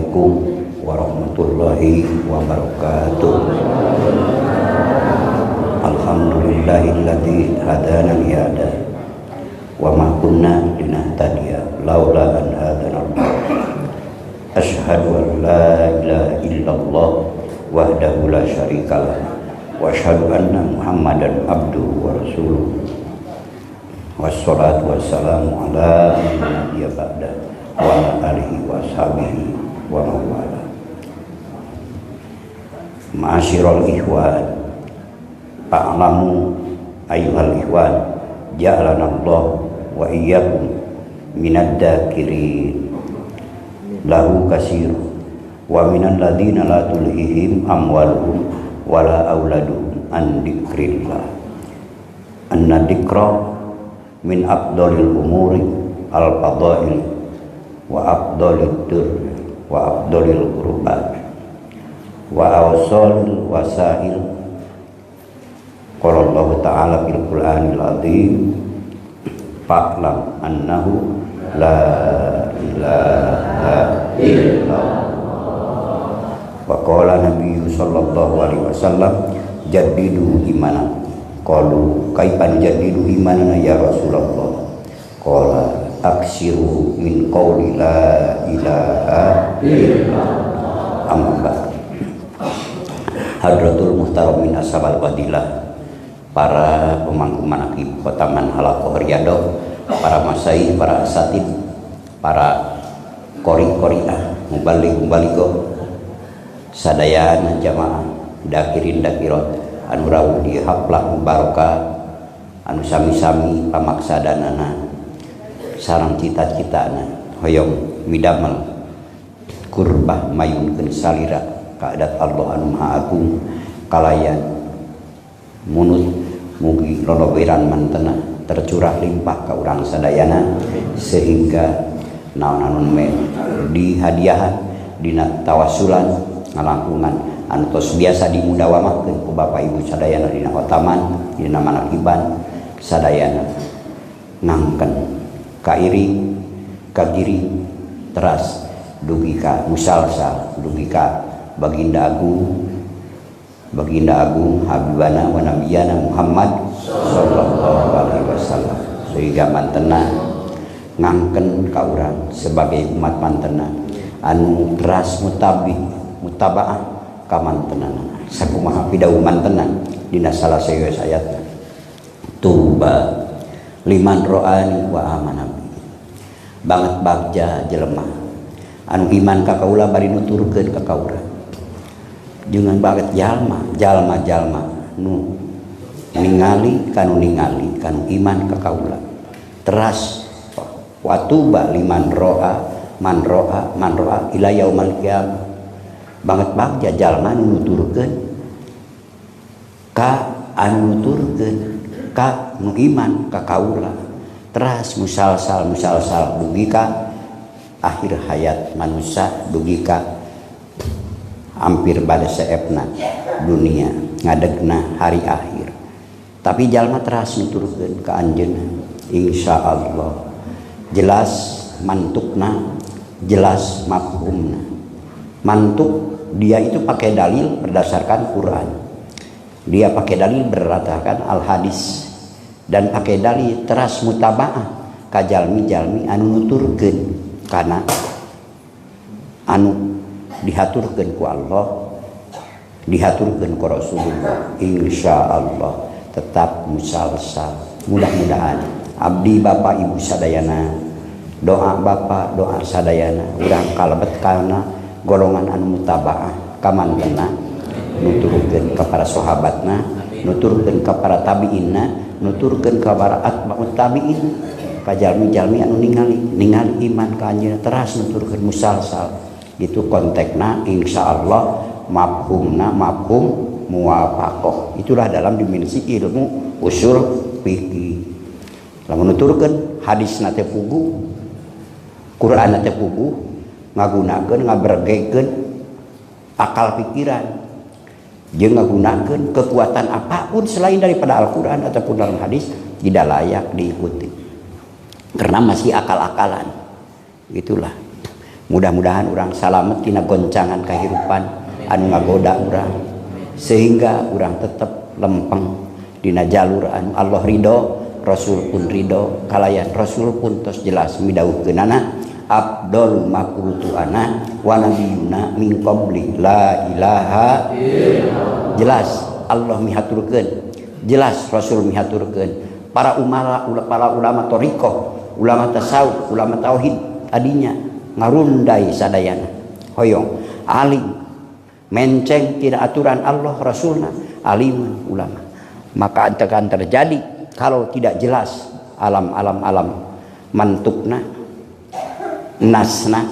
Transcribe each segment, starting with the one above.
Assalamualaikum warahmatullahi wabarakatuh. Alhamdulillahilladzi hadana li hada wa ma kunna linahtadiya laula an hadana Allah. Asyhadu an la ilaha illallah wahdahu la syarikalah wa asyhadu anna Muhammadan abduhu wa rasuluh. Wassalatu wassalamu ala man nabiyya ba'da wa ala alihi wa ashabihi wa man wala. Ma'asyiral ikhwan, fa'lamu ayyuhal ikhwan, ja'alana Allah wa iyyakum minad dzakirin lahu katsir wa minal ladzina la tulhihim amwaluhum wala auladuhum an dzikrillah. Anna dzikra min afdalil umuri al fadail wa afdalid dur wa afdalil qurbat wa awsalil wasail. Qala Allah ta'ala fil Qur'anil azim, fa'lam annahu la ilaha illallah. Wa qala nabiyyu sallallahu alaihi wasallam, jaddidu imanakum. Qalu kaifa nujaddidu imanana ya Rasulullah? Qala aksiru min qawli la ilaha illallah. Amma ba'd. Hadratul muhtaramin ashabal fadilah, para pemangku manakib khotaman halaqah riyadhah, para masyayikh, para asatid, para qori-qoriah, mubaligh-mubalighah, sadayana jamaah dakirin dakirat anu rawuh di haflah mubarakah anu sami-sami pamaksadanana sareng cita-citana hoyong midamel kurbah mayunkeun salira ka adat Allah anu Maha Agung kalayan munut mugi loloberan mantena tercurah limpah ka urang sadayana sehingga naon anu dihadiahan dina tawasulan ngalangkungan anu tos biasa dimudawamahkeun ku Bapak Ibu sadayana dina khotaman dina manakiban sadayana ngangken kairing kagiring teras dugi ka musalsal dugi ka Baginda Agung, Baginda Agung Habibana wa Nabiyana Muhammad sallallahu alaihi wasallam, sehingga mantena ngangken ka urang sebagai umat mantena anu teras mutabi mutabaah ka mantenana sakumaha pidawuh mantena dina salah sawios ayatna, tuba liman ro'ani wa amana bi. Banget bagja jelema anu iman ka kaula bari nuturkeun ka kaula, jangan banget jalma jalma jalma nu ningali kanu ningali kanu iman ka kaula teras watuba liman ro'a man ro'a man ro'a ila yaumal qiyamah. Banget bagja jalma nu nuturkeun ka anu nuturkeun ka nu iman ka kaula teras musalsal musalsal dugi ka akhir hayat manusia dugi ka hampir pada seepna dunia ngadegna hari akhir. Tapi jalma teras nuturkeun ka anjeunna, insyaallah jelas mantukna, jelas mafhumna. Mantuk dia itu pakai dalil berdasarkan Quran, dia pakai dalil berdasarkan al hadis, dan pakai dalil teras mutabaah ka jalmi-jalmi anu nuturkeun kana anu dihaturkeun ku Allah, dihaturkeun ku Rasulullah. Insyaallah tetap musalsal. Mudah-mudahan abdi bapak ibu sadayana, doa bapak doa sadayana urang kalebet kana golongan anu mutabaah ka mantena, nuturkeun ka para sahabatna, nuturkeun ka para tabiinna, nuturkeun ka para atba'ut tabiin, ka jalmi-jalmi anu ningali ningali iman ka anjeunna teras nuturkeun musalsal. Itu kontekna insyaallah mafhumna mafhum muwafaqah. Itulah dalam dimensi ilmu usul fikih. Lamun nuturkeun hadisna teh puguh, Qur'anna teh puguh, ngagunakeun ngabergekeun akal pikiran jeung ngagunakeun kekuatan apapun selain daripada Al-Qur'an ataupun dalam hadis tidak layak diikuti karena masih akal-akalan. Itulah. Mudah-mudahan urang salamet tina goncangan kehidupan anu ngagoda urang, sehingga urang tetap lempeng dina jalur anu Allah ridho, Rasul pun ridho, kalayan Rasul pun tos jelas midawuhkeunana afdol makultu ana wa nabiyuna min qabli la ilaha illallah. Jelas Allah mihaturkeun, jelas Rasul mihaturkeun, para umara, para ulama thariqah, ulama tasawuf, ulama tauhid tadinya ngarundai sadayana hoyong alim menceng tidak aturan Allah Rasulna, alimun ulama. Maka akan terjadi kalau tidak jelas alam-alam-alam mantukna nasna,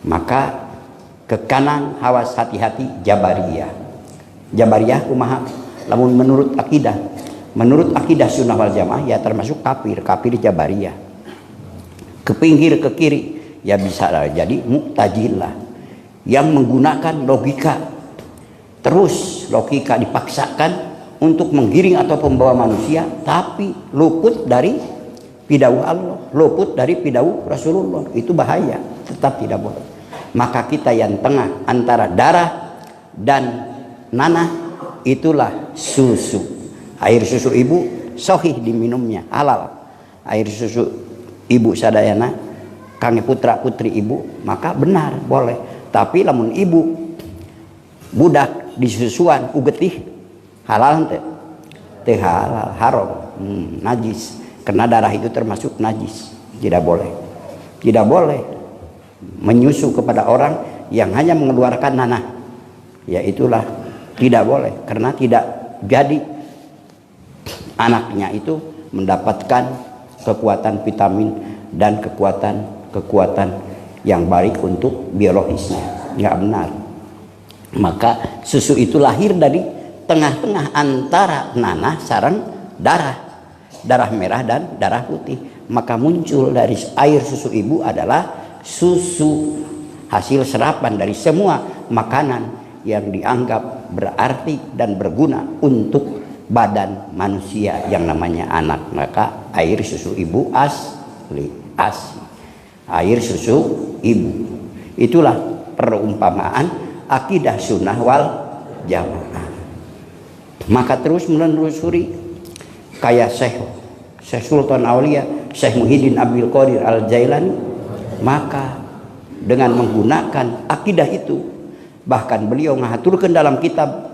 maka ke kanan hawas hati-hati jabariyah. Jabariyah kumaha? Lamun menurut akidah, menurut akidah sunnah wal jamaah ya termasuk kafir, kafir jabariyah. Ke pinggir ke kiri ya bisa jadi mu'tazilah yang menggunakan logika, terus logika dipaksakan untuk menggiring atau pembawa manusia, tapi luput dari pidauh Allah, luput dari pidauh Rasulullah. Itu bahaya, tetap tidak boleh. Maka kita yang tengah antara darah dan nanah itulah susu. Air susu ibu sohih diminumnya, halal. Air susu ibu sadayana kangge putra putri ibu, maka benar boleh. Tapi lamun ibu budak disusuan ku getih, halal teh? Teh halal, haram, najis. Karena darah itu termasuk najis, tidak boleh. Tidak boleh menyusu kepada orang yang hanya mengeluarkan nanah. Ya itulah tidak boleh, karena tidak jadi anaknya itu mendapatkan kekuatan vitamin dan kekuatan-kekuatan yang baik untuk biologisnya. Nggak benar. Maka susu itu lahir dari tengah-tengah antara nanah sarang darah, darah merah dan darah putih. Maka muncul dari air susu ibu adalah susu hasil serapan dari semua makanan yang dianggap berarti dan berguna untuk badan manusia yang namanya anak. Maka air susu ibu asli, asli air susu ibu. Itulah perumpamaan akidah sunnah wal jamaah. Maka terus menelusuri kayak Syekh Syekh Sultan Aulia, Syekh Muhyiddin Abdul Qadir Al-Jailani, maka dengan menggunakan akidah itu, bahkan beliau ngahaturkeun dalam kitab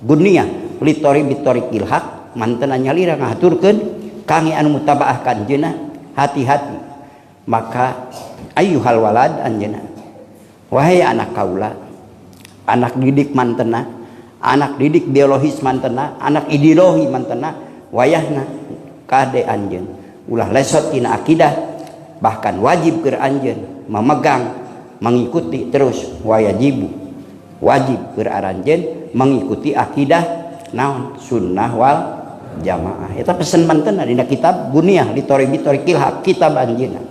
Guniyah Litori Bitorikil Haq, mantena nyalira ngahaturkeun kangge anu mutabaah kanjeuna hati-hati. Maka ayyuhal walad anjeuna, wahai anak kaula, anak didik mantena, anak didik biologis mantena, anak ideologi mantena, wayahna kade anjeun ulah lesot tina akidah, bahkan wajib keur anjeun memegang mengikuti terus, wajibu wajib keur aranjeun mengikuti akidah naon sunnah wal jamaah. Eta pesen mantena dina kitab Guniyah Litori Bitorikil Haq, kitab anjeunna.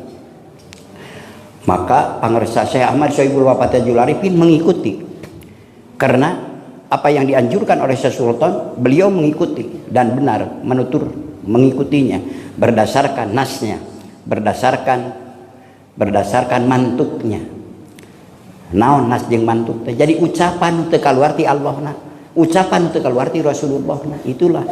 Maka pangersa Syekh Ahmad Sohibul Wafa Tajul Arifin mengikuti, karena apa yang dianjurkan oleh Syekh Sultan beliau mengikuti dan benar menutur mengikutinya berdasarkan nasnya, berdasarkan mantuknya. Naon nas jeung mantuk teh? Jadi ucapan teu kaluar ti Allahna, ucapan teu kaluar ti Rasulullahna. Itulah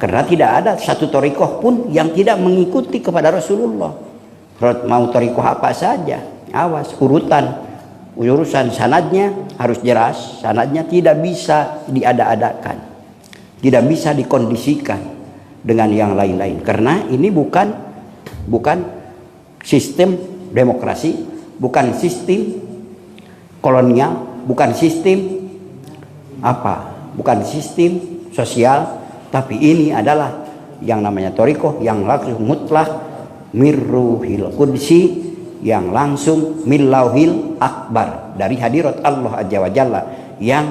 karena tidak ada satu thariqah pun yang tidak mengikuti kepada Rasulullah. Mau thariqah apa saja, awas urutan urusan sanadnya harus jelas, sanadnya tidak bisa diada-adakan, tidak bisa dikondisikan dengan yang lain-lain, karena ini bukan sistem demokrasi, bukan sistem kolonial, bukan sistem apa, bukan sistem sosial, tapi ini adalah yang namanya thariqah yang langsung mutlak mirruhil qudsi, yang langsung millauhil akbar, dari hadirat Allah Azza wa Jalla yang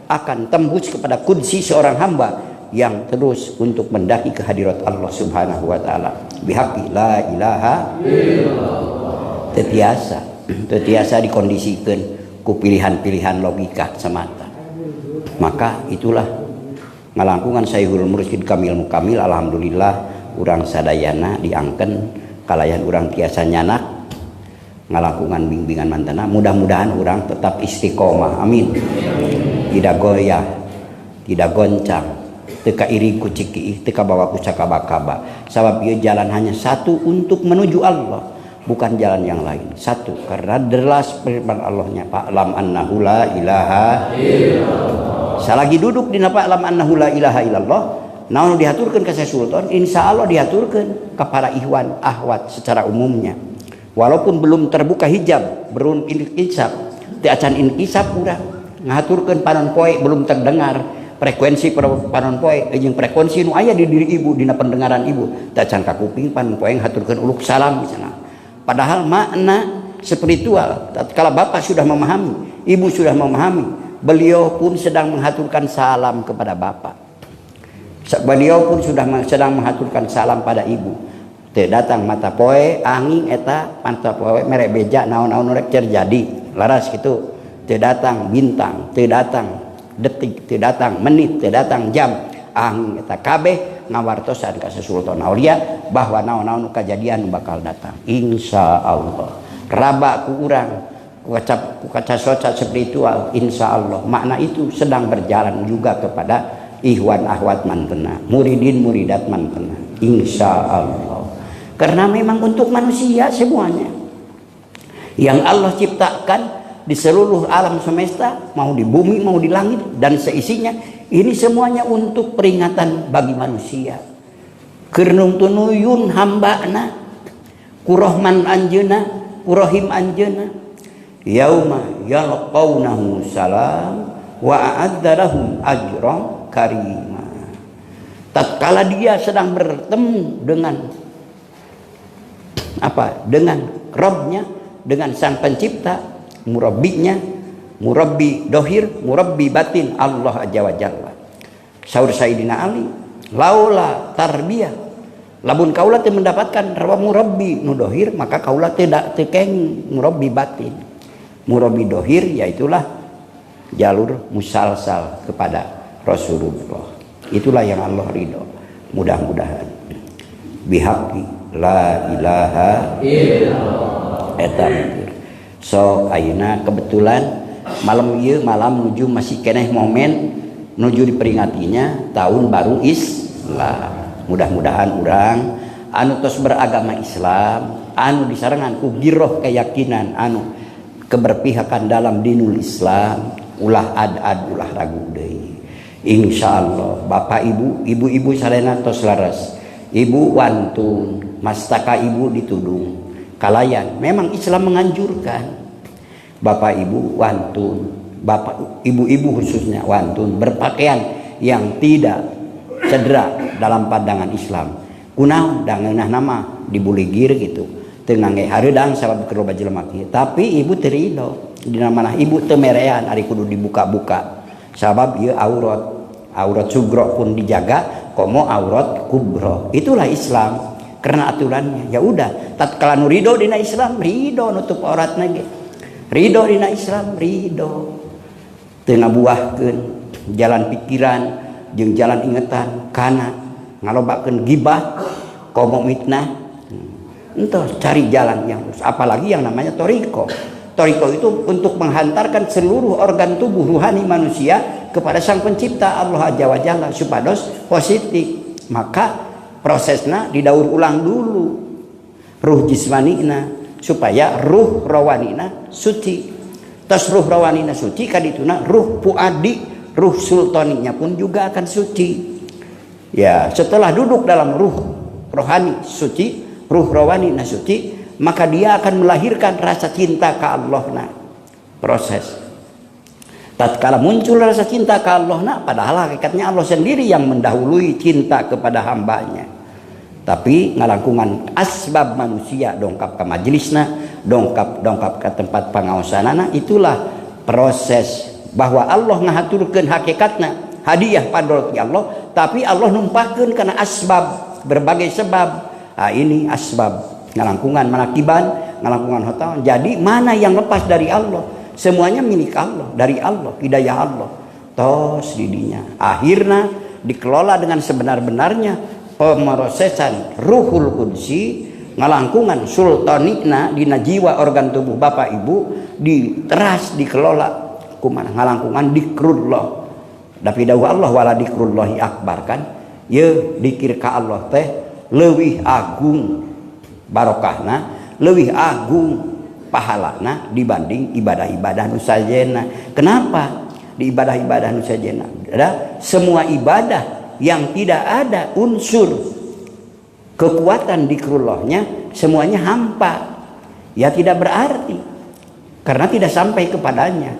akan tembus kepada qudsi seorang hamba yang terus untuk mendaki ke hadirat Allah Subhanahu wa taala. Bihaqi la ilaha illallah. Tetiasa, tetiasa dikondisikan ku pilihan-pilihan logika semata. Maka itulah ngalangkungan Syekhul Mursyid Kamil Mukamil. Alhamdulillah urang sadayana diangken kalayan urang tiasa nyanak Ngalakukan bimbingan mantena, mudah-mudahan orang tetap istiqomah, amin. Tidak goyah, tidak goncang, teu kairing ku cikiih, teu kabawa ku cakaba-kaba. Sabab ieu jalan hanya satu untuk menuju Allah, bukan jalan yang lain. Satu, karena jelas firman Allahnya, fa'lam annahu la ilaha illallah. Salagi duduk dina fa'lam annahu la ilaha illallah, naon dihaturkeun ka Syekh Sultan, insya Allah dihaturkeun ka para ikhwan ahwat secara umumnya. Walaupun belum terbuka hijab, belum inkisaf, teu acan inkisaf urang ngahaturkeun panon poe belum terdengar frekuensi panon poe jeung frekuensi nu aya di diri ibu dina pendengaran ibu teu acan ka kuping panon poe ngahaturkeun uluk salam misalnya. Padahal makna spiritual tatkala bapak sudah memahami, ibu sudah memahami, beliau pun sedang menghaturkan salam kepada bapak. Beliau pun sudah sedang menghaturkan salam pada ibu. Teu datang mata poe angin eta mata poe mere beja naon-naon rek terjadi laras gitu. Teu datang bintang, teu datang detik, teu datang menit, teu datang jam, angin eta kabeh ngawartosan ka Sultan Aulia bahwa naon-naon kajadian bakal datang insya Allah. Raba ku urang ku kaca soca spiritual, insya Allah makna itu sedang berjalan juga kepada ikhwan ahwat mantena, muridin muridat mantena, insya Allah. Karena memang untuk manusia semuanya yang Allah ciptakan di seluruh alam semesta, mau di bumi mau di langit dan seisinya, ini semuanya untuk peringatan bagi manusia. Keur nuyun hambana kurohman anjeuna kurohim anjeuna, yauma yalqaunahu salam wa a'adda lahum ajran karima. Tatkala dia sedang bertemu dengan apa? Dengan Robnya, dengan sang pencipta, murabbinya, murabbi dohir, murabbi batin, Allah azza wa jalla. Saur Sayyidina Ali, laula tarbiyah, lamun kaula teu mendapatkan murabbi nu dohir, maka kaula tidak teu kenging murabbi batin. Murabbi dohir yaitulah jalur musalsal kepada Rasulullah. Itulah yang Allah ridho. Mudah-mudahan bihaqi la ilaha illallah eta. So ayeuna kebetulan malam ieu malam nuju masih keneh momen nuju diperingatinya tahun baru Islam. Mudah-mudahan urang anu tos beragama Islam, anu disarengan ku giroh keyakinan, anu keberpihakan dalam dinul Islam, ulah ad-ad ulah ragu deui. Insyaallah bapak ibu, ibu-ibu sadayana tos laras, ibu wantun mastaka ibu ditudung kalayan. Memang Islam menganjurkan bapak ibu wantun, bapak ibu-ibu khususnya wantun berpakaian yang tidak cedera dalam pandangan Islam. Kunaon dangeunah nama dibuligir gitu, teu ngangge hareudang sabab keur loba jelema kieu. Tapi ibu teu ridho dina manah ibu teu merean ari kudu dibuka-buka, sabab ieu aurat, aurat sugro pun dijaga komo aurat kubro. Itulah Islam karena aturannya. Ya udah, tatkala nu ridho dina Islam, ridho nutup auratna ge, ridho dina Islam, ridho teu ngabuahkeun jalan pikiran jeung jalan ingetan kana ngalobakeun gibah komo mitnah. Entos cari jalan yang lurus, apalagi yang namanya toriko. Toriko itu untuk menghantarkan seluruh organ tubuh ruhani manusia kepada sang pencipta Allah azza wa jalla supados positif. Maka prosesna didaur ulang dulu ruh jismanina supaya ruh rawanina suci. Tos ruh rawanina suci kadituna ruh fuadi, ruh sultaninya pun juga akan suci. Ya, setelah duduk dalam ruh rohani suci, ruh rawani na suci, maka dia akan melahirkan rasa cinta ke Allah na. Proses. Tatkala muncul rasa cinta ke Allah na, padahal hakikatnya Allah sendiri yang mendahului cinta kepada hambanya. Tapi ngalangkungan asbab manusia dongkap ke majelisna, dongkap ke tempat pangaosanana, itulah proses bahwa Allah ngahaturkeun hakikatna hadiah padol ti Allah, tapi Allah numpahkeun kana asbab, berbagai sebab. Ah, ini asbab ngalangkungan manakiban, ngalangkungan hotawan. Jadi mana yang lepas dari Allah? Semuanya milik Allah, dari Allah, hidayah Allah. Tos didinya. Akhirnya dikelola dengan sebenar-benarnya pemrosesan ruhul qudsi, Ngalangkungan sultanina dina jiwa organ tubuh bapak ibu diteras dikelola kumaha ngalangkungan dikrullah. Tapi dawuh Allah wala dikrullahi akbar kan. Ye dikir ka Allah teh leuwih agung barokahna, leuwih agung pahalana dibanding ibadah-ibadah nu sajena. Kenapa? Di ibadah-ibadah nu sajena ada semua ibadah yang tidak ada unsur kekuatan dikrullahnya semuanya hampa. Ya tidak berarti karena tidak sampai kepadanya.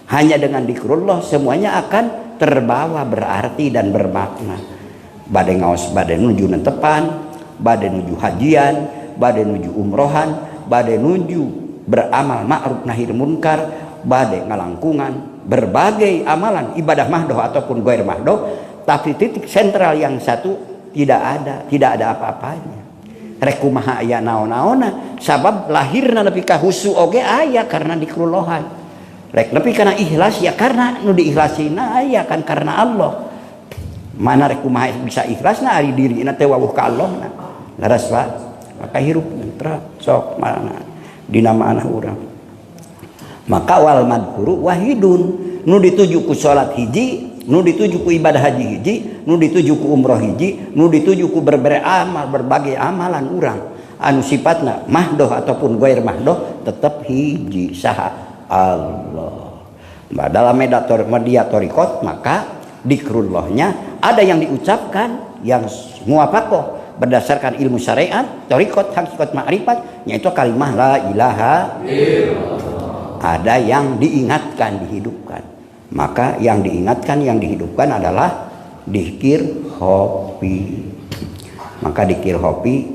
Hanya dengan dikrullah semuanya akan terbawa berarti dan bermakna. Bade ngaos, bade nuju nentepan, bade nuju hajian, bade nuju umrohan, bade nuju beramal ma'ruf nahi munkar, bade ngalangkungan berbagai amalan ibadah mahdoh ataupun ghair mahdoh, tapi titik sentral yang satu tidak ada, tidak ada apa-apanya. Rek kumaha aya naon-naonna, sabab lahirna nepi ka husu oge aya karena dikrullohan. Rek nepi kana ikhlas ya karena nu diikhlasina aya kan karena Allah. Mana rek kumaha bisa ikhlasna ari dirina teh wawuh ka Allahna. Leres Pak, maka hirup mantra sok mana dina mana urang. Maka wal madhuru wahidun, nu dituju ku salat hiji, nu dituju ku ibadah haji hiji, nu dituju ku umroh hiji, nu dituju ku berbagai amal, berbagai amalan urang anu sifatna mahdoh ataupun ghair mahdoh tetap hiji saha Allah. Nah, dalam media torikot maka dikrullahnya ada yang diucapkan yang muwafakoh berdasarkan ilmu syariat, torikot, hakikat, ma'rifat, yaitu kalimah la ilaha illallah. Ada yang diingatkan, dihidupkan. Maka yang diingatkan, yang dihidupkan adalah dikir hopi. Maka dikir hopi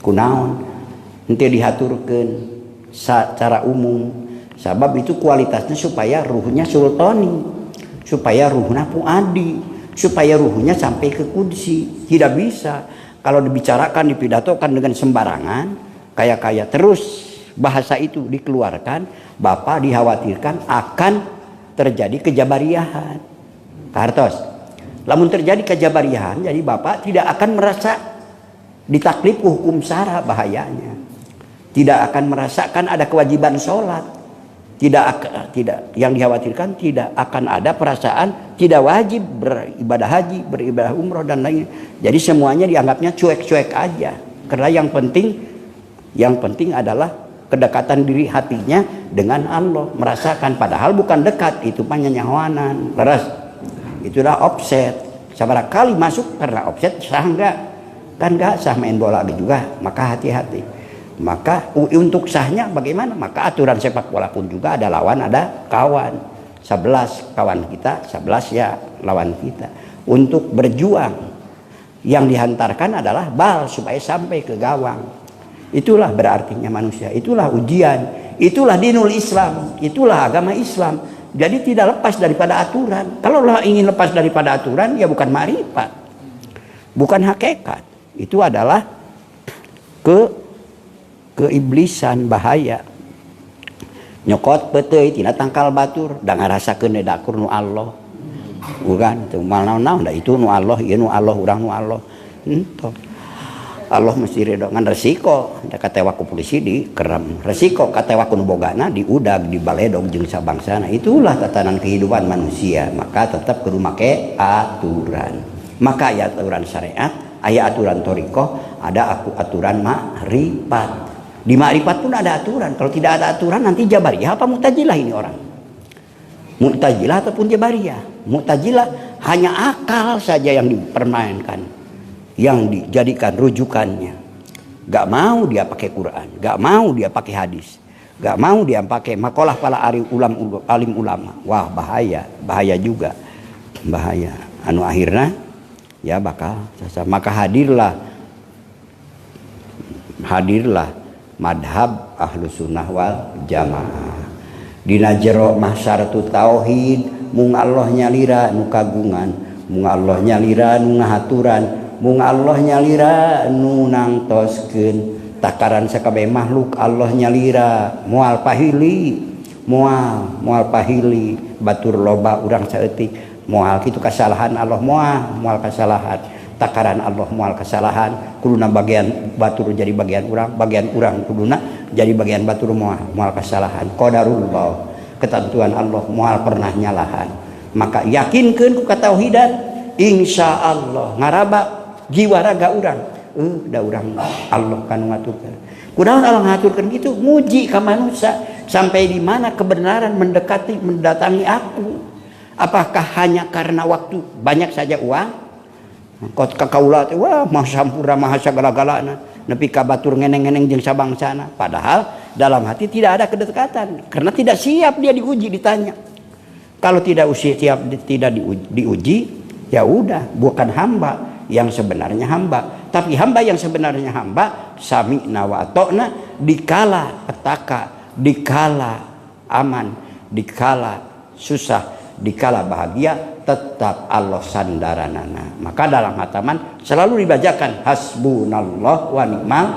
kunaon henteu dihaturkeun secara umum. Sabab itu kualitasnya supaya ruhnya sultani, supaya ruhnya fuadi, supaya ruhnya sampai ke kudsi. Tidak bisa kalau dibicarakan, dipidatokan dengan sembarangan, kayak-kayak terus bahasa itu dikeluarkan, bapak dikhawatirkan akan terjadi kejabariahan. Kartos. Lamun terjadi kejabariahan, jadi bapak tidak akan merasa ditaklif hukum syara, bahayanya. Tidak akan merasakan ada kewajiban sholat. Tidak, yang dikhawatirkan tidak akan ada perasaan tidak wajib beribadah haji, beribadah umroh dan lainnya. Jadi semuanya dianggapnya cuek-cuek aja. Karena yang penting adalah kedekatan diri hatinya dengan Allah, merasakan padahal bukan dekat, itu mah nyanyahoanan. Leres. Itulah offset. Sabaraha kali masuk karena offset sah enggak? Kan enggak sah main bola juga, maka hati-hati. Maka untuk sahnya bagaimana? Maka aturan sepak bola pun juga ada lawan, ada kawan. 11 kawan kita, 11 ya lawan kita. Untuk berjuang yang dihantarkan adalah bal supaya sampai ke gawang. Itulah berartinya manusia, itulah ujian, itulah dinul Islam, itulah agama Islam. Jadi tidak lepas daripada aturan. Kalau lah ingin lepas daripada aturan, ya bukan ma'rifat, bukan hakikat. Itu adalah keiblisan, bahaya. Nyokot peuteuy tina tangkal batur, da ngarasakeun dakur nu Allah. Bukan, teu moal naon-naon, da itu nu Allah, ieu nu Allah, urang nu Allah. Henteu. Allah mesti ridho ngan resiko da katewa ku polisi dikerem, resiko katewa ku nu bogana diudag, dibaledog jeung sabangsana. Itulah tatanan kehidupan manusia. Maka tetap kudu make aturan. Maka aya aturan syariat, aya aturan thoriqoh, ada aku aturan makrifat. Di makrifat pun ada aturan. Kalau tidak ada aturan nanti jabariyah apa mu'tazilah ini orang. Mu'tazilah ataupun jabariyah. Mu'tazilah hanya akal saja yang dipermainkan, yang dijadikan rujukannya. Gak mau dia pakai Quran, gak mau dia pakai hadis, gak mau dia pakai makalah para alim ulama. Wah, bahaya, bahaya juga, bahaya. Anu akhirnya ya bakal sesat. Maka hadirlah madhab ahlu sunnah wal jamaah. Dina jero mahsyaratu tauhid, mung Allah nyalira nu kagungan, mung Allah nyalira nu ngahaturan, mung Allah nyalira nu nangtoskeun takaran sakabeh makhluk. Allah nyalira moal pahili, moal pahili batur loba urang saeutik, moal kitu kasalahan Allah, moal kasalahan. Takaran Allah moal kesalahan, kuduna bagian batur jadi bagian urang kuduna jadi bagian batur moal kesalahan. Qadarullah, ketentuan Allah moal pernah nyalahan. Maka yakinkeun ku katauhidan, insyaallah ngaraba jiwa raga urang. Da urang Allah kan ngaturkeun. Kunaon Allah ngaturkeun kitu? Nguji ka manusia sampai di mana kebenaran mendekati mendatangi aku. Apakah hanya karena waktu banyak saja uang? Kot ka kaula teh wah maha sampurna maha sagala-galana nepi ka batur ngeneng-ngeneng jeung sabangsana, padahal dalam hati tidak ada kedekatan karena tidak siap dia diuji, ditanya. Kalau tidak usia siap tidak diuji, ya udah bukan hamba yang sebenarnya hamba, tapi hamba yang sebenarnya hamba sami'na wa ata'na dikala petaka, dikala aman, dikala susah, dikala bahagia, tetap Allah sandaranana. Maka dalam hataman selalu dibacakan hasbunallah wa ni'mal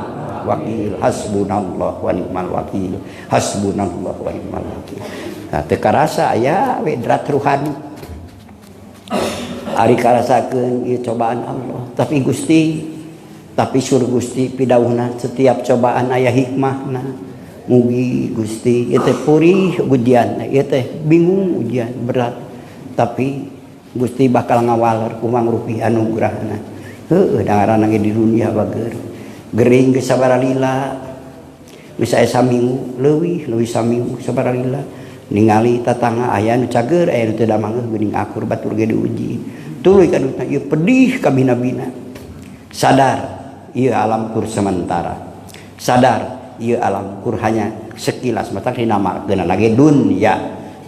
wakil, hasbunallah wa ni'mal wakil, hasbunallah wa ni'mal wakil. Nah, teu karasa aya we drat ruhani. Ari karasakeun ieu cobaan Allah, tapi Gusti, tapi sur Gusti pidauhna setiap cobaan aya hikmahna. Mugi Gusti ieu teh purih ujian, ieu teh bingung ujian berat, tapi Gusti bakal ngawaler ku mangrupi anugerahna. Heueuh da ngaranna ge di dunia bager. Gering geus sabaraha lila. Geus aya saminggu leuwih, leuwih saminggu sabaraha lila. Ningali tatangga aya nu cager, aya nu teu damangeuh geuning akur batur ge diuji. Tuluy ka duta ieu pedih kabina-bina. Sadar ieu alam kur sementara. Sadar ieu alam kur hanya sekilas mata dinamakeun lagi dunya.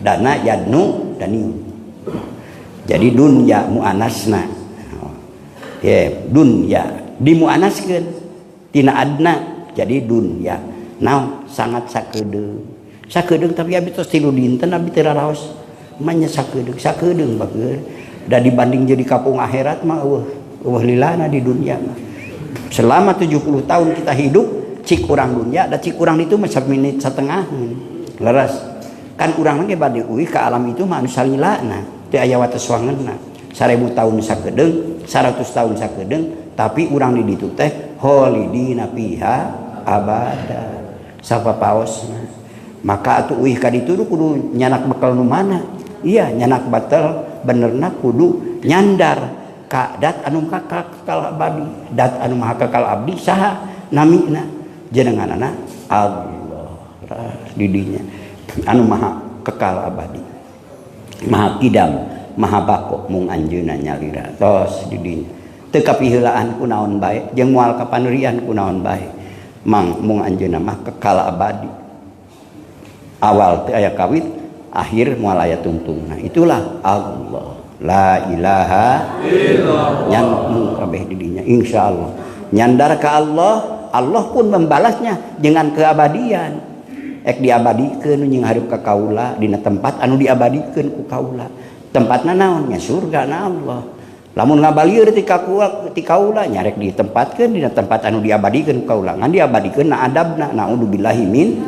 Dana yadnu daniu. Jadi dunya muanasna. Ya, dunya dimuanaskeun tina adna jadi dunya. Naon sangat sakedeung. Sakedeung tapi abi tos 3 dinten abi teu raraos. Manya sakedeung, sakedeung bager. Da dibanding jadi kapung akhirat mah eueuh, eueuh lilana di dunia mah. Selama 70 tahun kita hidup cik urang dunya da cik urang itu mah saminit satengah. Leres. Kan urang ge bade uih ka alam itu mah anu salilana. Teu aya wates wangeunna. 1000 tahun sakedeung, 100 tahun sakedeung, tapi urang di ditu teh kholidina fiha abada. Sapapaosna. Maka atuh uih ka ditu kudu nyanak bekal nu mana? Iya, nyanak batal benerna kudu nyandar ka dat anu kekal abadi. Dat anu maha kekal abdi saha namina? Jenenganana Allah didinya anu maha kekal abadi. Maha kidam, maha bako mung anjeunna nyalira tos didinya. Teu kapiheulaan kunaon bae jeung moal kapanerian kunaon bae. Mang mung anjeunna mah kekal abadi. Awal teu aya kawit, akhir moal aya tungtungna. Itulah Allah. La ilaha illallah. Nyan kabeh didinya insyaallah. Nyandar ka Allah, Allah pun membalasnya dengan keabadian. Ek diabadikeun jeung hareup ka kaula dina tempat anu diabadikeun ku kaula. Tempatna naon? Nya surga na Allah. Lamun ngabalieur ti kaula nya rek ditempatkeun dina tempat anu diabadikeun ku kaula. Ngan diabadikeun na adabna, naudzubillahi min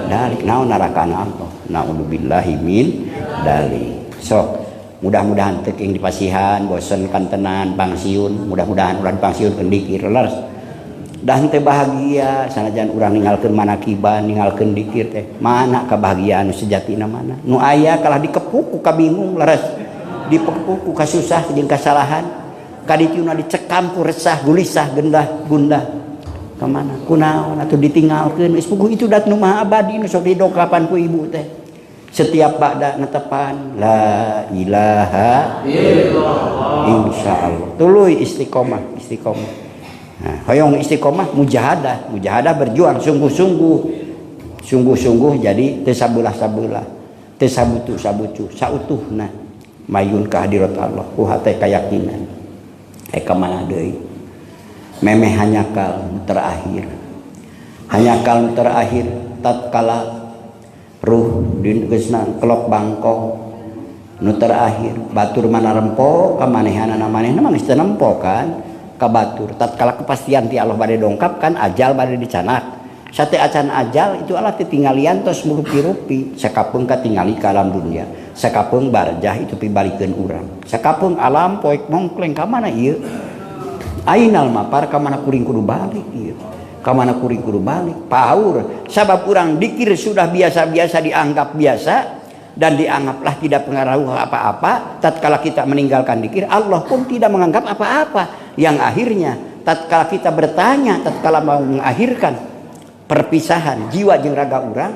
dalik. Naon narakana Allah? Naudzubillahi min dalik. Sok mudah-mudahan teu king dipasihan, bosen kantenan, pangsiun, mudah-mudahan ulah dipangsiunkeun dikir leres. Dah teu bahagia sanajan urang ninggalkeun manakiban, ninggalkeun dikir teh. Mana kebahagiaan nu sejatina mana? Nu aya kalah dikepuk ku kabingung leres. Dipepuk ku kasusah jeung kasalahan. Kadituna dicekam ku resah, gulisah, gendah, gundah. Ka mana? Kunaon atuh ditinggalkeun geus puguh itu dat nu maha abadi nu sok didongkapan ku ibu teh. Setiap ba'da netepan la ilaha illallah insyaallah. Tuluy istiqomah, istiqomah. Nah, hoyong istiqomah mujahadah, mujahadah berjuang sungguh-sungguh. Sungguh-sungguh jadi teu sabelah-sabelah, teu sabutu-sabucu, sautuhna mayun ka hadirat Allah ku hate kayakinan. Ka mana deui? Memeh hanyakal terakhir. Hanyakal terakhir tatkala ruh di geusna kelok bangkong nu terakhir batur mana rempo ka manehanana manehna mah geus teu nempo kan ka batur tatkala kepastian ti Allah bade dongkap kan ajal bade dicanak sate acan ajal itu Allah titinggalian tos murupi-rupi sakapeung katingali ka alam dunia sakapeung barjah itu pibalikeun urang sakapeung alam poek mongkleng ka mana ieu Ainal mapar ka mana kuring kudu balik ieu. Ka mana kuring kudu balik. Paur sabab urang dikir sudah biasa-biasa dianggap biasa dan dianggaplah tidak pengaruh apa-apa. Tatkala kita meninggalkan dikir, Allah pun tidak menganggap apa-apa. Yang akhirnya tatkala kita bertanya, tatkala mau mengakhirkan perpisahan jiwa jeung raga urang,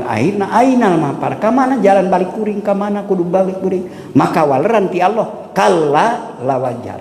akhirna ainal mapar ka mana jalan balik kuring, ka mana kudu balik kuring, maka waleran ti Allah kalla lawajar.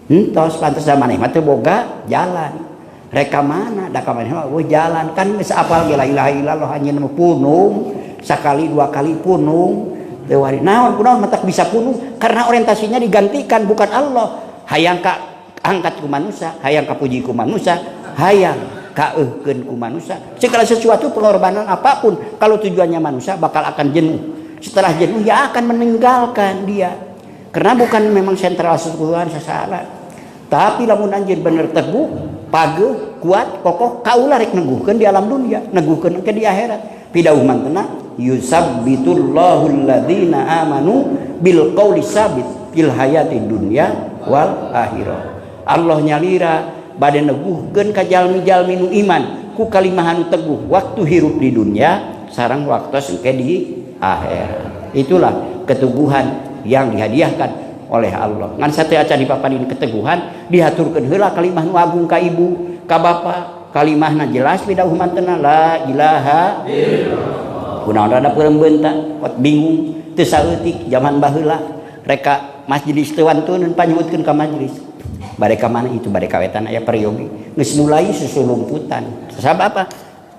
Entos pantes maneh mah teu boga jalan. Rek ka mana da ka maneh mah eueuh jalan kan geus apal ge la ilaha illallah anjeun mah punung sakali dua kali punung teu wari naon kunaon matak bisa punung karena orientasinya digantikan bukan Allah. Hayang ka angkat ku manusia, hayang ka puji ku manusia, hayang kaeuhkeun ku manusia. Segala sesuatu pengorbanan apapun kalau tujuannya manusia bakal akan jenuh. Setelah jenuh ya akan meninggalkan dia. Karena bukan memang sentral sesuatu sasaran. Tapi lamun anjeun bener teguh, pageuh, kuat, kokoh, kaula rek neguhkeun di alam dunia, neguhkeun ke di akhirat. Pidauh mantena yusabbitullahu alladzina amanu bil qauli sabit fil hayati dunya wal akhirah. Allah nyalira bade neguhkeun ka jalmi-jalmi nu iman ku kalimah anu teguh waktu hirup di dunia sareng waktu engke di akhirat. Itulah keteguhan yang dihadiahkan oleh Allah. Ngan sate acan dipapanin keteguhan dihaturkeun heula kalimah nu agung ka ibu, ka bapa, kalimahna jelas pidauh mantena la ilaha illallah. Kunaon rada peureum beunta, kot bingung teu saeutik zaman baheula reka majelis teu wantuneun panyebutkeun ka majelis. Bade ka mana itu bade ka wetan aya peryogi geus mulai susulumputan. Sabab apa?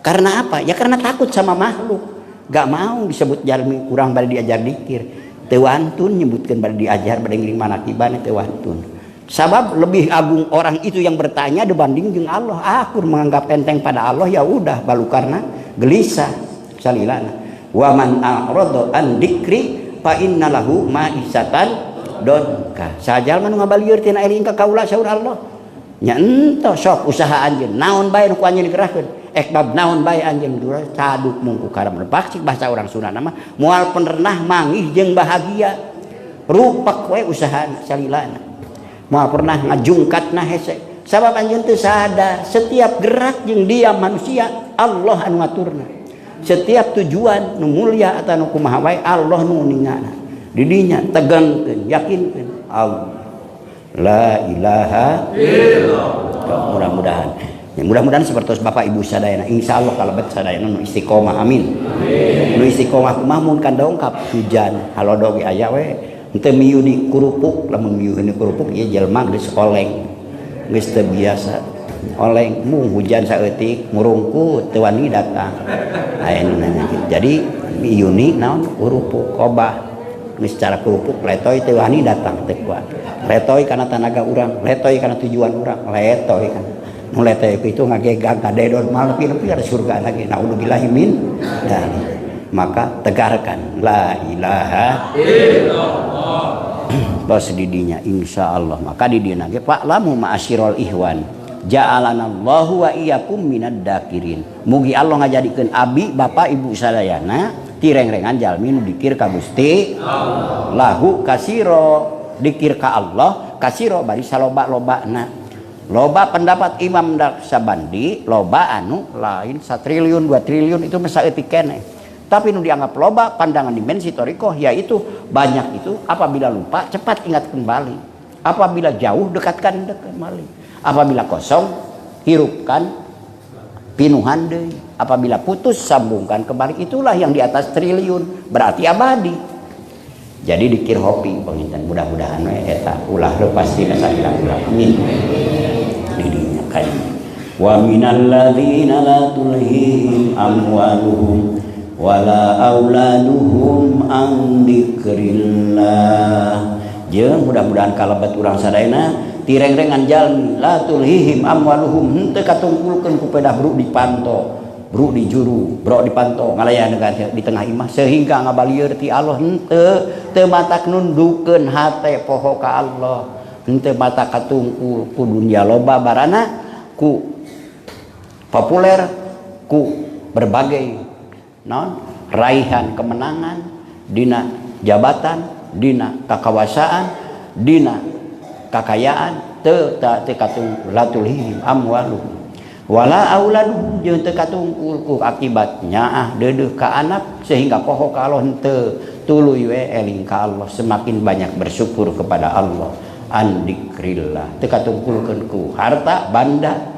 Karena apa? Ya karena takut sama makhluk. Gak mau disebut jalmi kurang bade diajar dikir. Teu wantun nyebutkeun bade diajar bade ngiring manakiban teu wantun. Sabab lebih agung orang itu yang bertanya dibanding jeung Allah. Aku menganggap enteng pada Allah ya udah balu karena gelisah salilana. Wa man a'rada an dzikri fa innalahu ma'isatan donka. Sajalma nu ngabalieur tina eling ka kaula saur Allah. Nya ento sok usaha anjeun naon bae nu ku anjeun dikerahkeun. Ek bab naon bae anjeun dura caduk mungku karam lepak cik bahasa orang Sunda mah moal pernah manggih jeung bahagia. Rupak we usahana salilana. Moal pernah ngajungkatna hese. Sabab anjeun teu sadar setiap gerak jeung diam manusia Allah anu ngaturna. Setiap tujuan nu mulia atau nu kumaha wae Allah nu ningana. Didinya tegangkeun, yakinkeun Allah. La ilaha illallah. Mudah-mudahan. Ya, mudah-mudahan seperti Bapak Ibu sadayana insyaallah kalebet sadayana nu istiqomah amin. Amin. Nu istiqomah kumaha mun kan dongkap hujan halodo ge aya we henteu miu di kerupuk lamun miu di kerupuk ieu jelema geus oleng. Geus teu biasa oleng mung hujan saeutik murungkut teu wani datang. Aya nu nanya kitu. Jadi miuni naon kerupuk kobah geus cara kerupuk letoy teu wani datang teu kuat. Letoy kana tanaga urang, letoy kana tujuan urang, letoy kana nu letoy itu ngagegag ngadedon mal nepi-nepi ada surga lagi. Naudzubillahi min dzalik. Maka tegarkan la ilaha illallah. Bos didinya insyaallah. Maka di dieu ge Pak lamu ma'asyiral ihwan ja'alanallahu wa iyyakum minad dakirin. Mugi Allah ngajadikeun abi bapak ibu sadayana tirengrengan jalmi nu dikir ka Gusti Allah. Lahu kasiro dikir ka Allah kasiro bari saloba-lobana. Loba pendapat Imam Naksabandi, loba anu lain 1 triliun 2 triliun itu mah saeutik keneh. Tapi nu dianggap loba pandangan dimensi thariqah yaitu banyak itu apabila lupa cepat ingat kembali. Apabila jauh dekatkan kembali. Apabila kosong hirupkan pinuhan deui. Apabila putus sambungkan kembali. Itulah yang di atas triliun berarti abadi. Jadi dikir hopi panginten mudah-mudahan we eta ulah lepas tina salila ulah. Amin. Didinya kadinya. Wa minal ladzina la tulhihim amwaluhum wala auladuhum an dzikrillah. Jeung mudah-mudahan kalebet urang sadayana tirengrengan jalmi la tulhihim amwaluhum henteu katungkulkeun ku pedah bru dipanto, bru di juru, bro dipanto ngalayan di tengah imah sehingga ngabalieur ti Allah henteu teu matak nundukeun hate poho ka Allah, henteu matak katungkul ku dunia loba barana ku populer ku berbagai non raihan kemenangan dina jabatan dina kakawasaan dina kakayaan teu teu katungkul la tulhihim amwaluhum wala auladuhum jeung teu katungkul ku akibat nyaah deudeuh ka anak sehingga poho ka Allah henteu tuluy we eling ka Allah, semakin banyak bersyukur kepada Allah. An dikrillah teu katungkulkeun ku harta banda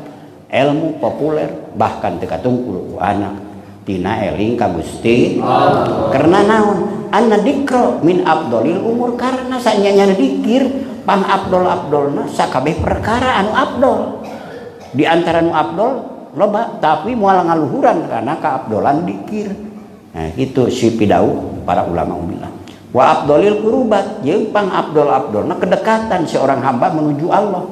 ilmu populer, bahkan teu katungkul ku anak tina eling ka Gusti Allah. Karena naon? Anna dikro min abdolil umur, karena sanyanya dikir pang abdol-abdolna sakabeh perkara anu abdol. Di antara nu abdol loba tapi moal ngaluhuran karena kaabdolan dikir. Nah, itu si pidau para ulama ubillah. Wa abdolil kurubat jeung pang abdol-abdolna kedekatan seorang hamba menuju Allah.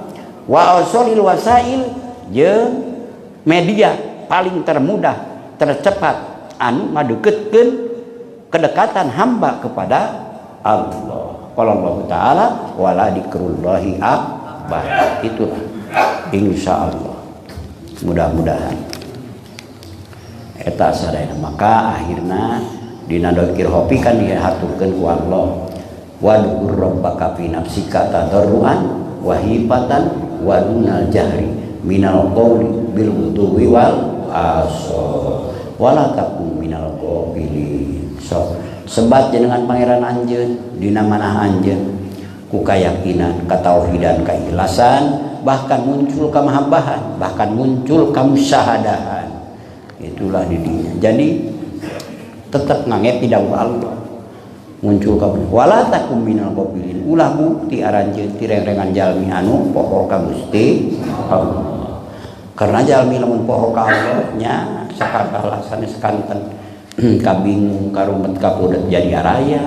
Wa asolil wasail jeung media paling termudah tercepat anu ngadeketkeun kedekatan hamba kepada Allah. Qala Allah Ta'ala wala dikrullahi akbar. Itulah insyaallah, mudah-mudahan eta sadayana. Maka akhirna dina dzikir hopi kan dihaturkeun ku Allah, wadhkur rabbaka fi nafsika tadarruan wa hifatan wa dunal jahri minal qawli bil ghudwi wal asal wala takum minal ghafilin. So sebat jenengan pangeran anjeun dina manah anjeun ku kayakinan, katauhidan, keikhlasan, bahkan muncul kemahabbahan, bahkan muncul kamusyahadahan. Itulah didinya. Jadi tetap nganggep pidawuh Allah muncul ka wala takum minal ghafilin, ulah bukti aranjeun ti rengrengan jalmi anu poho ka Gusti Allah. Karena jalmi lamun poho ka Allah nya sakabeh sanes kanten kabingung karumet kapudet jadi araya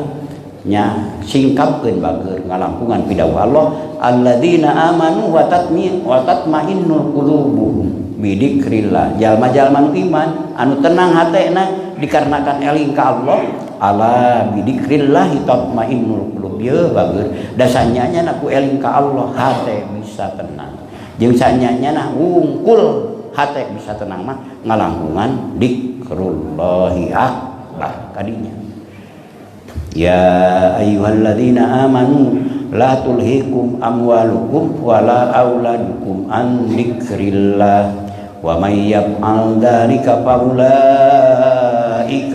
nya singkapkeun bager ngalangkungan pidawuh Allah, alladzina amanu wa tatmi wa tatmainnul qulubuhum bidzikrillah. Jalma-jalma nu iman anu tenang hatena dikarenakan eling ka Allah, ala bidzikrillah tatmainnul qulub. Ye bager da sanyanya na ku eling ka Allah hate bisa tenang, jeung sanyanya na wungkul hate bisa tenang mah ngalangkungan dikrullahi akbar kadinya. Ya ayyuhalladzina amanu la tulhikum amwalukum wala auladukum an dzikrillah wa may yaf'al dzalika faulaika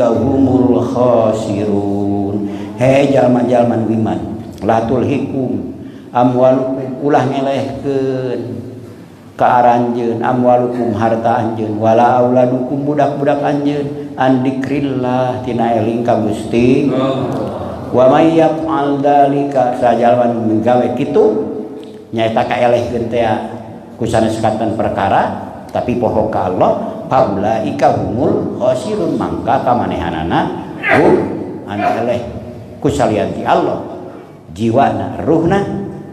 humul khasirun. Hei jalma-jalma nu iman, la tulhikum amwalukum, ulah ngelehkeun ka aranjeun, amwalukum harta anjeun, wala auladukum budak-budak anjeun, an dzikrillah tina eling ka Gusti. Wa may yaf'al dzalika, sajalma nu gawe kitu nyaeta kaelehkeun teh ku sanes kanten perkara tapi poho ka Allah, faulaika humul khasirun, mangka kamanehanana hum anu eleh ku salian ti Allah jiwana ruhna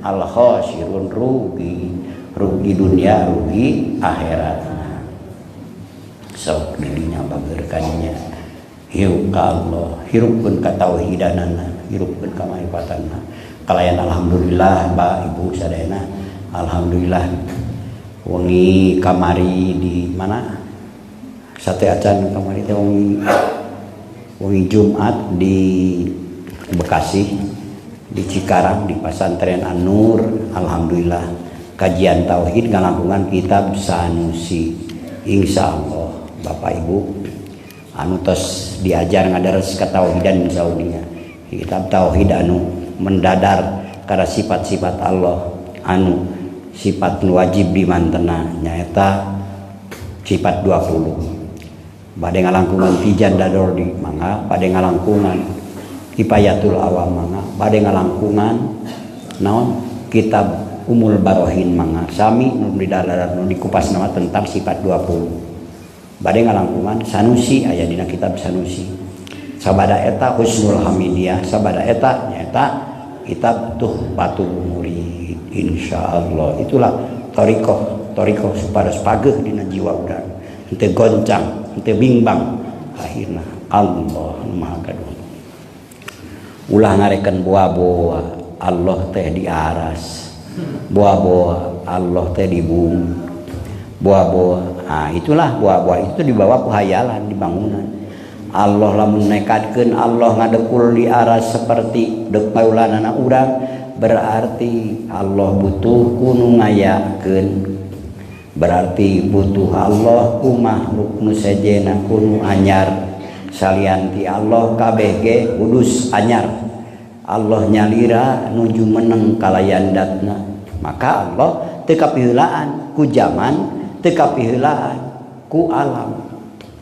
al khasirun, rugi, rugi dunia rugi akhirat. Sok didinya bager kadinya hirup ka Allah, hirupkeun ka tauhidanana, hirupkeun ka marifatanna. Kalayan alhamdulillah ba ibu sadayana, alhamdulillah wengi kamari di mana sate acan kamari teh wengi, wengi Jumat di Bekasi di Cikarang di Pasantren An-Nur, alhamdulillah kajian tauhid ngalangkungan kitab Sanusi. Insyaallah Bapak Ibu anu tos diajar ngadares katauhidan insyaallah kitab tauhid anu mendadar karena sifat-sifat Allah anu sifat nu wajib dimantena nyaeta sifat 20. Bade ngalangkungan Tijan Dador di mangga, bade ngalangkungan Kifayatul Awam mangga, bade ngalangkungan naon kitab Umul Barohin mangga, sami nu didadar nu dikupas nama tentang sifat 20. Bade ngalangkungan Sanusi aya dina kitab Sanusi. Sabada eta Husnul Hamidiyah, sabada eta nyaeta kitab Tuhfatul Murid. Insyaallah itulah thariqah, thariqah supados pageuh dina jiwa urang, henteu goncang, henteu bimbang. Akhirna Allah nu Maha Gaduh. Ulah ngareken boa-boa Allah teh di aras, boa-boa Allah teh di bumi, boa-boa. Nah, itulah boa-boa itu dibawa ku hayalan di bangunan. Allah lamun nekadkeun Allah ngadekul di aras seperti deuk paulanana urang, Berarti Allah butuh ku nu ngayakeun, berarti butuh Allah ku makhluk nu sejenna, ku nu anyar. Salian ti Allah kabeh ge kudus anyar. Allah nyalira nuju meneng kalayan datna. Maka Allah teu kapiheulaan ku zaman, teu kapiheulaan ku alam,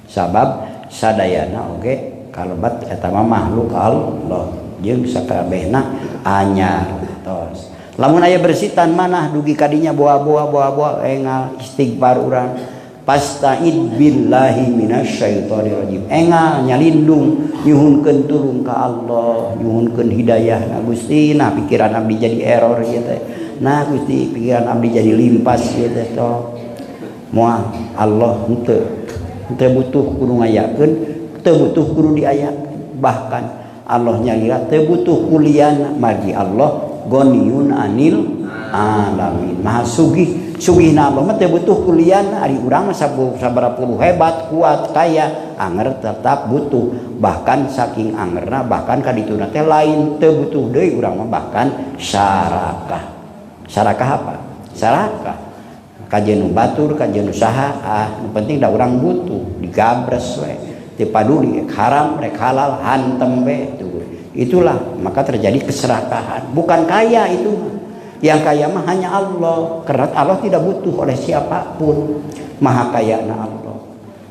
sabab sadayana oge kalebat eta mah makhluk Allah jeung sakabehna anyar. Tos lamun aya bersitan manah dugi kadinya boa-boa boa-boa, engal istighfar urang, fasta'id billahi minasyaitonir rajim, engal nyalindung, nyuhunkeun tulung ka Allah, nyuhunkeun hidayah. Nah Gusti, nah pikiran abdi jadi error ieu teh, nah Gusti, pikiran abdi jadi limpas ieu teh. Toh moal Allah henteu henteu butuh kudu ngayakeun, teu butuh kudu diayakeun. Bahkan Allah nyalira teu butuh kuliana, margi Allah ghaniyun anil alamin, maha sugih. Sugihna Allah mah teu butuh kuliana. Ari urang mah sabaraha puluh hebat, kuat, kaya, anger tetap butuh. Bahkan saking angerna, bahkan kadituna teh lain teu butuh deui urang mah, bahkan sarakah. Sarakah apa? Sarakah kajeun nu batur, kajeun nu saha, ah nu penting da urang butuh, digabres we, teu paduli rek haram rek halal, hantem we. Itulah maka terjadi keserakahan. Bukan kaya itu mah. Yang kaya mah hanya Allah, karena Allah tidak butuh oleh siapapun, maha kaya na Allah.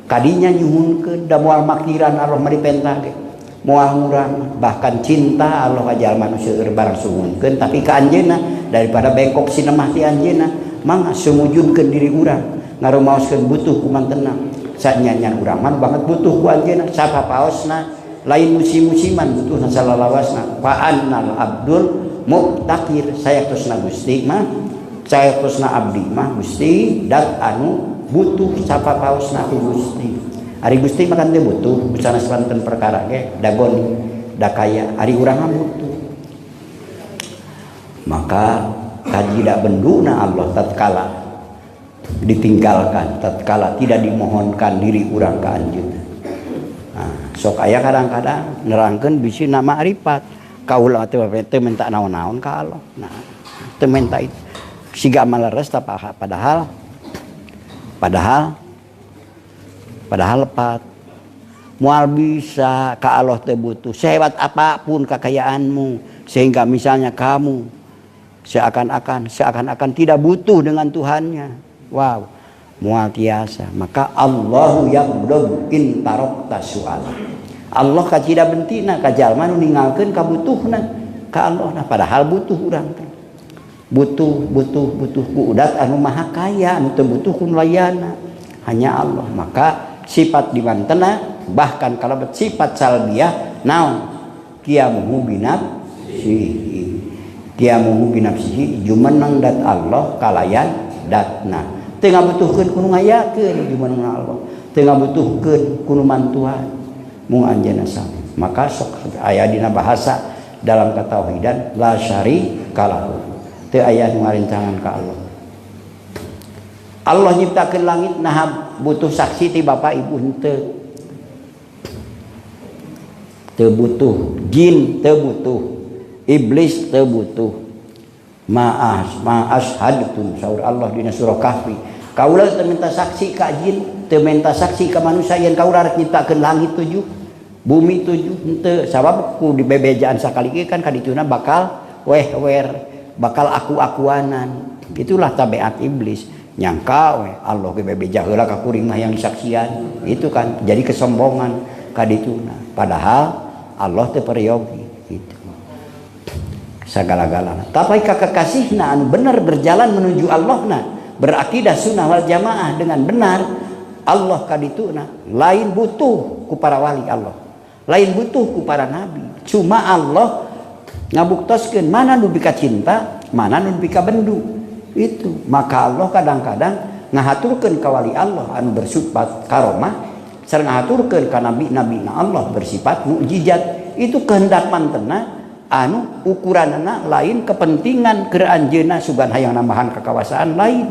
Kadinya nyuhunkeun da moal makiran Allah mah dipentah ge moal ngurang. Bahkan cinta Allah ka jalma nu seueur barang suhunkeun tapi ka anjeunna daripada bengkok sinemah ti anjeunna, mangga sumujudkeun diri urang, ngarumaoskeun butuh ku mantena. Sanyanyan urang mah banget butuh ku anjeunna sapapaosna, lain musim-musiman, butuh salalawasna. Fa annal abdul muftaqir, sayaktosna Gusti mah, sayaktosna abdi mah Gusti dat anu butuh sapapaosna ku Gusti. Ari Gusti mah kan teu butuh sanes wonten perkara ge, da goni, da kaya. Ari urang mah butuh. Maka kajida benduna Allah tatkala ditinggalkan, tatkala tidak dimohonkan diri urang ka anjeunna. Nah, sok aya kadang-kadang nerangkeun bisi nama ma'rifat, kaula teh teu minta naon-naon ka Allah. Nah, teu minta itu siga maleres, padahal padahal padahal lepat. Moal bisa ka Allah teu butuh, sehebat apapun kekayaanmu, sehingga misalnya kamu seakan-akan tidak butuh dengan Tuhannya. Wow, moal tiasa. Maka Allahu yaghdab in tarakta su'ala. Allah kacida bentina ka jalma nu ninggalkeun kabutuhna ka Allah. Nah, padahal butuh urang teh. Butuh, butuh, butuh ku udat anu maha kaya, anu teu butuh ku layana. Hanya Allah. Maka sifat di mantena, bahkan kalau sifat salbiyah naon? Qiyamuhu binafsihi. Qiyamuhu binafsihi, jumeneng dat Allah kalayan datna. Teu ngabutuhkeun ku nu ngayakeun jumeneng Allah. Teu ngabutuhkeun ku nu mantuan mung anjeunna sami. Maka sok aya dina bahasa dalam ketauhidan la syarika lahu. Teu aya nu ngarencangan ka Allah. Allah nyiptakeun langit nah butuh saksi ti bapak ibu henteu. Teu butuh jin, teu butuh iblis, teu butuh. Ma'as ma'ashadtum, saur Allah dina surah Kahfi. Kaula teu minta saksi ka jin, teu minta saksi ka manusia yen kaula rek nyiptakeun langit tujuh, bumi tujuh, henteu. Sabab ku dibebejaan sakali ge kan kadituna bakal weh-wer, bakal aku-akuanan. Itulah tabiat iblis. Nyangka we Allah ge bebeja heula ka kuring mah yang disaksian. Itu kan jadi kesombongan kadituna. Padahal Allah teu peryogi gitu. Sagala-galana. Tapi ka kekasihna anu bener berjalan menuju Allahna, berakidah sunnah wal jamaah dengan benar, Allah kadituna lain butuh ku para wali Allah, lain butuh ku para nabi. Cuma Allah ngabuktoskeun mana nu bika cinta, mana nu bika bendu. Itu maka Allah kadang-kadang ngahaturkeun ka wali Allah anu bersifat karomah, sareng ngahaturkeun ka nabi-nabi na Allah bersifat mukjizat. Itu kehendak mantena anu ukuranana lain kepentingan keur anjeunna sugan hayang nambahan kekawasaan lain.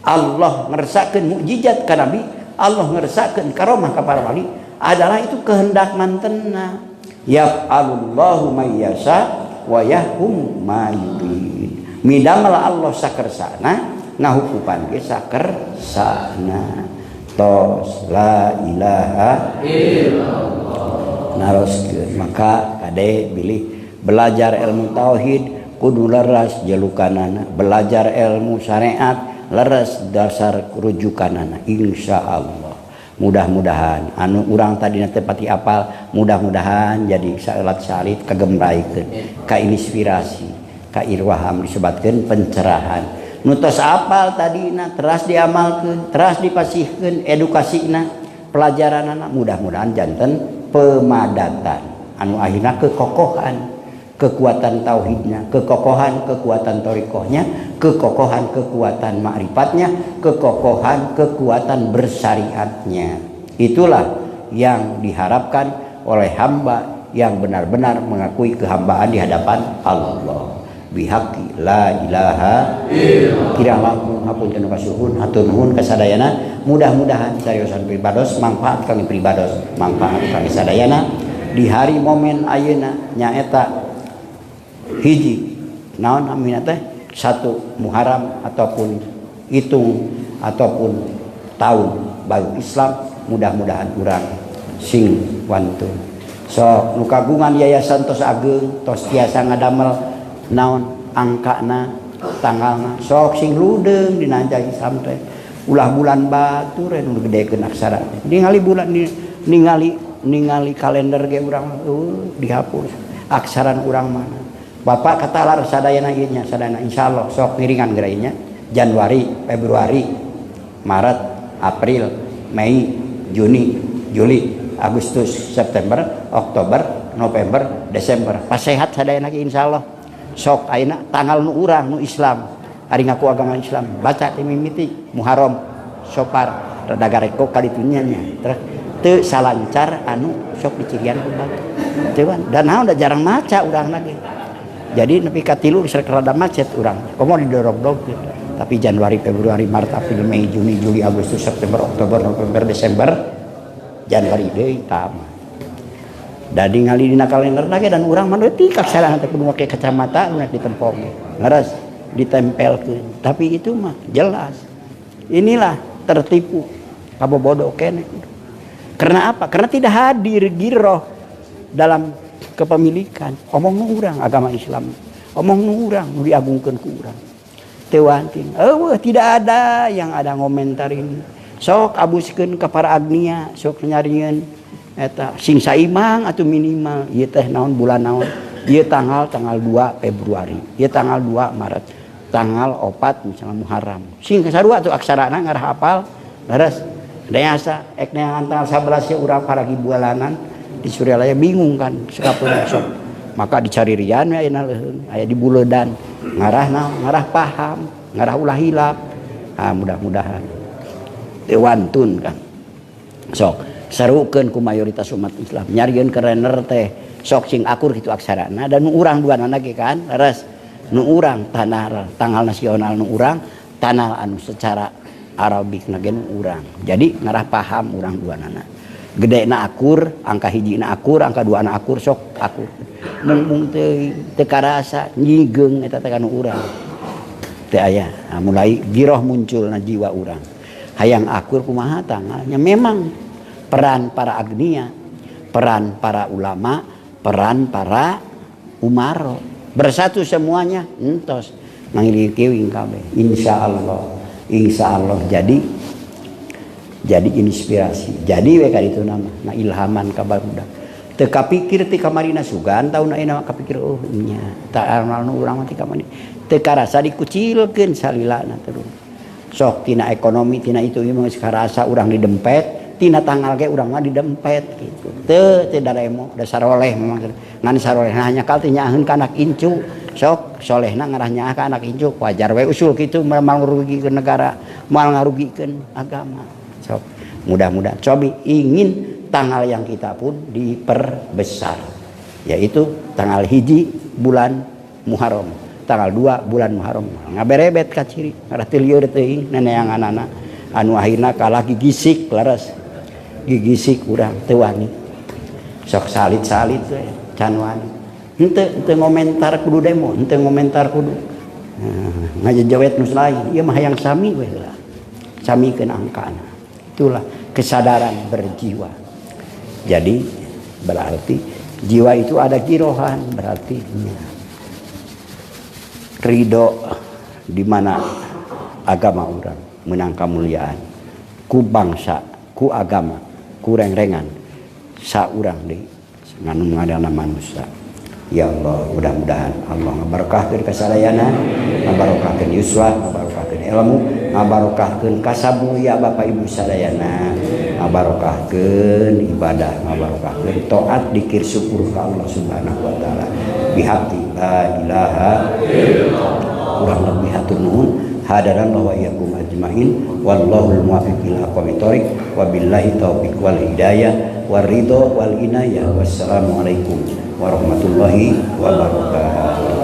Allah ngersakeun mukjizat ka nabi, Allah ngersakeun karomah ka para wali adalah itu kehendak mantena. Yaf'alullahu may yasha wa yahkum ma yurid. Midamel Allah sakersana, ngahukupan ge sakersana. Tos la ilaha illallah. Naroskeun maka kade bilih belajar ilmu tauhid kudu leres jelukanana, belajar ilmu syariat leres dasar rujukanana. Insyaallah mudah-mudahan anu urang tadina teu pati apal, mudah-mudahan jadi saeulat salit kagembraikeun, kainspirasi, kairwaham disebatkeun pencerahan. Nu tos apal tadina teras diamalkeun, teras dipasihkeun edukasina, pelajaranana, mudah-mudahan janten pemadatan anu akhirna kekokohan kekuatan tauhidnya, kekokohan kekuatan thoriqohnya, kekokohan kekuatan ma'rifatnya, kekokohan kekuatan bersyariatnya. Itulah yang diharapkan oleh hamba yang benar-benar mengakui kehambaan di hadapan Allah. Bihaqi la ilaha illallah. Kirang langkung hapunten kasuhun, hatur nuhun kasadayana. Mudah-mudahan cariosan pribados manfaat kami pribados, manfaat kami sadayana di hari momen ayeuna nyaeta hiji naon namina teh 1 Muharram ataupun hitung ataupun tahun baru Islam, mudah-mudahan urang sing wantun. So nu kagungan yayasan tos ageng tos tiasa ngadamel naon angkana tanggalna, sok sing ludeung dina Islam teh ulah bulan batur nu gedekeun aksara teh. Ningali bulan ningali kalender ge urang dihapus aksaran urang mana. Bapak katalar sadayana ieu nya sadayana insyaallah sok ngiringan geura ieu nya Januari, Februari, Maret, April, Mei, Juni, Juli, Agustus, September, Oktober, November, Desember. Pas sehat sadayana ge insyaallah. Sok ayeuna tanggal nu urang nu Islam, ari ngaku agama Islam, baca ti mimiti Muharram, Sopar, rada gareko kaditunya nya. Terus teu salancar anu sok dicirian ku batur. Teu dan naon da jarang maca urang lagi. Jadi nepi ka 3 geus rada macet urang. Komo didorog-dog gitu. Tapi Januari, Februari, Maret, April, Mei, Juni, Juli, Agustus, September, Oktober, November, Desember, Januari deui tamat. Da ningali dina kalender lagi dan urang mah leutik aksara teh kudu make kacamata nu ditempok. Leres ditempelkeun. Tapi itu mah jelas. Inilah tertipu kabobodo keneh. Karena apa? Karena tidak hadir giroh dalam kepemilikan. Omong nu urang agama Islam. Omong nu urang nu diagungkeun ku urang. Teu wanting. Eueuh tidak ada yang ada ngomentarin. Sok abuskeun ka para agnia, sok nyarieun eta sing saimang atau minimal ieu teh naon bulan naon, ieu tanggal 2 Februari, ieu tanggal 2 Maret, tanggal 4 misalnya Muharram. Sing sarua tuh aksarana ngarah hafal leres. Dayasa ek neangan tanggal 11 ya urang paragi bualanan di Suryalaya bingung kan sekapeun sok. Maka dicari rian we ayeuna leuheung, aya di buledan ngarah naon, ngarah paham, ngarah ulah hilap. Ah mudah-mudahan teu wantun kan. Sok serukeun ku mayoritas umat Islam nyarieun kerener teh sok sing akur kitu aksarana dan nu urang duanana ge kan leres. Nu urang tanah tanggal nasional nu urang tanah anu secara Arabik na ge nu urang. Jadi ngarah paham urang duanana. Gede na akur, angka hiji na akur, angka dua na akur, sok akur. Mung teu karasa nyigeung eta teh kanu urang. Teu aya. Nah, mulai giroh muncul na jiwa urang. Hayang akur kumaha tanggalnya memang peran para agnia, peran para ulama, peran para umaro. Bersatu semuanya entos ngiling-kiwing kabeh. Insyaallah, insyaallah jadi inspirasi. Jadi we ka ditu nama, na ilhaman ka barudak. Teu kapikir ti kamarina sugan taun ayeuna kapikir oh nya ta anu urang mah ti kamari. Teu karasa dikucilkeun salilana terus. Sok tina ekonomi tina itu ieu mah geus karasa urang didempet, tina tanggal ge urang mah didempet gitu. Teu teu daremo da saroleh memang ngan sarolehna hanya kal teh nyaaheun ka anak incu. Sok solehna ngarah nyaah ka anak incu wajar we usul kitu moal ngarugikeun negara, moal ngarugikeun agama. Sok mudah-mudahan cobi ingin tanggal yang kita pun diperbesar, yaitu tanggal 1 bulan Muharram, tanggal 2 bulan Muharram. Ngaberebet ka ciri ngarah teu lieur teuing neneanganana anu akhirna kalah gigisik leres gigisik urang teu wani. Sok salit-salit we can wani. Henteu, henteu ngomentar kudu demo, henteu ngomentar kudu ngajejewet nu lain. Ieu mah hayang sami we heula. Samikeun angkana. Itulah kesadaran berjiwa. Jadi berarti jiwa itu ada girohan, berarti ya, ridho di mana agama orang menang kemuliaan ku bangsa, ku agama, ku rengrengan sa urang di nganu ngadana manusia. Ya Allah, mudah-mudahan Allah ngabarokahkeun kasadayana, ngabarokahkeun yuswa, ngabarokahkeun ilmu, ngabarokahkeun kasab ya Bapak Ibu sadayana, ngabarokahkeun ibadah, ngabarokahkeun taat, dikir, syukur ka Allah Subhanahu wa taala. Bihaqi la ilaha illallah. Kurang lebih hatur nuhun. Hadanallahu wa iyyakum ajmain, wallahul muwaffiq ila aqwamit thoriq, wabillahi taufiq wal hidayah war ridho wal inayah. Wassalamualaikum warahmatullahi wabarakatuh.